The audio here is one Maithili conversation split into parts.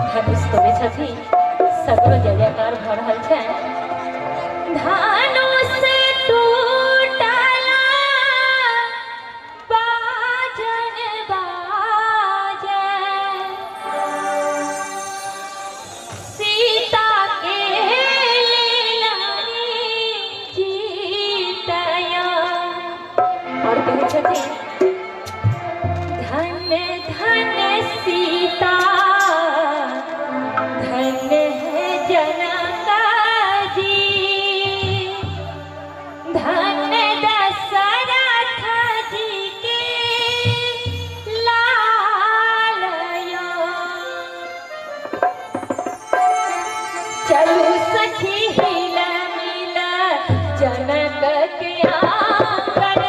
धनुष तोड़ै छथिन, सगरो जय जयकार भऽ रहल छनि। धनुष टूटला बाजन बाजै, सीता के लेलनि जीतया। आओर कहै छथिन धन धन सीता धन है जनक जी, धन दशरथ जी के लालया। चलू सखी हिल मिल जनक के आंगन,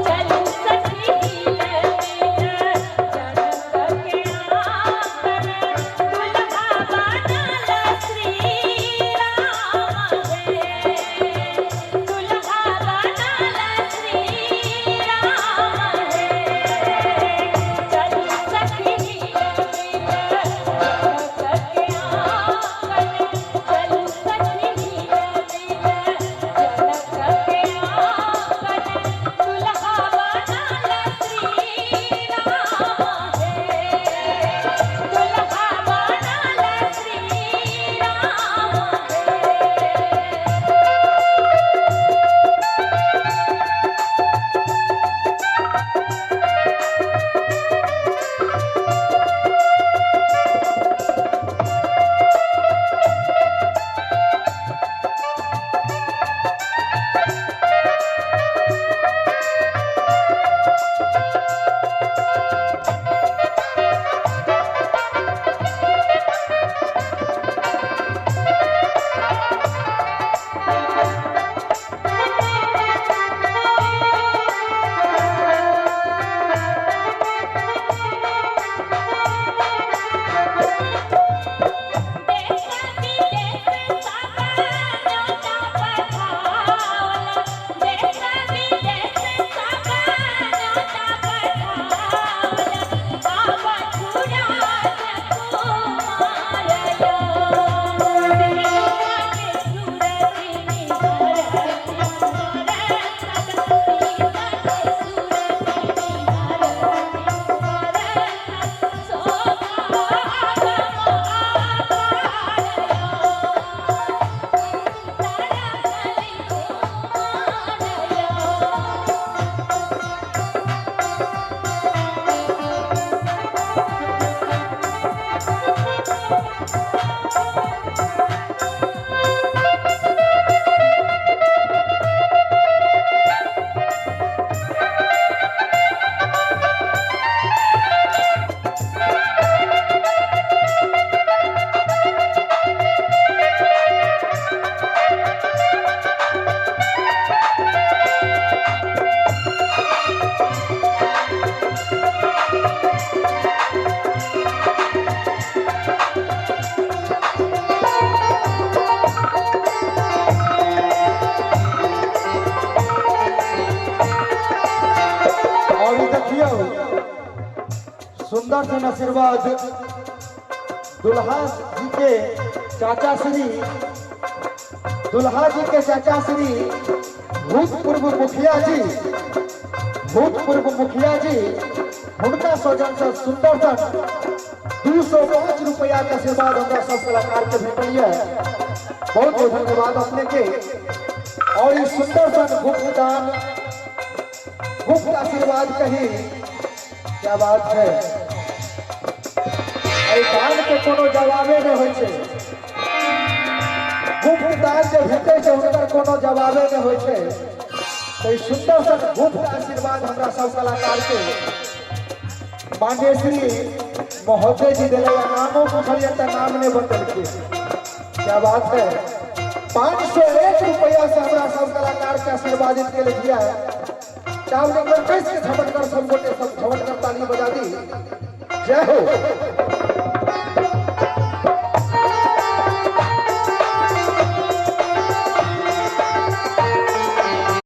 चलू सखी हिल मिल जनक के आंगन, दुल्हा बनल श्री राम हे, दुल्हा बनल श्री राम हे। चलू सखी हिल मिल जनक के आंगन, चलू सखी हिल मिल जनक के आंगन, दुल्हा बनल श्री राम हे, दुल्हा बनल श्री राम हे। देश विदेश सब न्योता पठाओल, देश विदेश सब न्योता पठाओल, आबथु राजकुमार यो। सीता के सूरति निहारथि बरखत, सीता के सूरति निहारथि बरखत, शोभा अगम अपार यो। अंतरा भली कुमार यो। और ई देखियौ सुंदर सन आशीर्वाद दुल्हा जी के चाचा श्री, दुल्हा जी के चाचा श्री भूतपूर्व मुखिया जी, भूतपूर्व मुखिया जी हुनका सौजन से सुंदर सन 205 रुपया के आशीर्वाद हमरा सब कलाकार के भेटल ये। बहुत बहुत धन्यवाद अपने के। और ई सुंदर सन गुप्त दान, गुप्त आशीर्वाद कही, क्या बात है। एहि दान के कोनो जवाबे नहि होइ छै। गुप्त दान जे भेटै छै हुनकर कोनो जवाबे नहि होइ छै। तऽ ई सुंदर सन गुप्त आशीर्वाद हमरा सब कलाकार के माननीय श्री महोदय जी दिले। नामो पूछलिए तऽ नाम नहि बतेलखिन। क्या बात है, 501 रुपया से हमरा सब कलाकार के आशीर्वादित के लिए चावल एक बार कैसे झपट कर सब गोटे सब झपट कर ताली बजा दी। जय हो।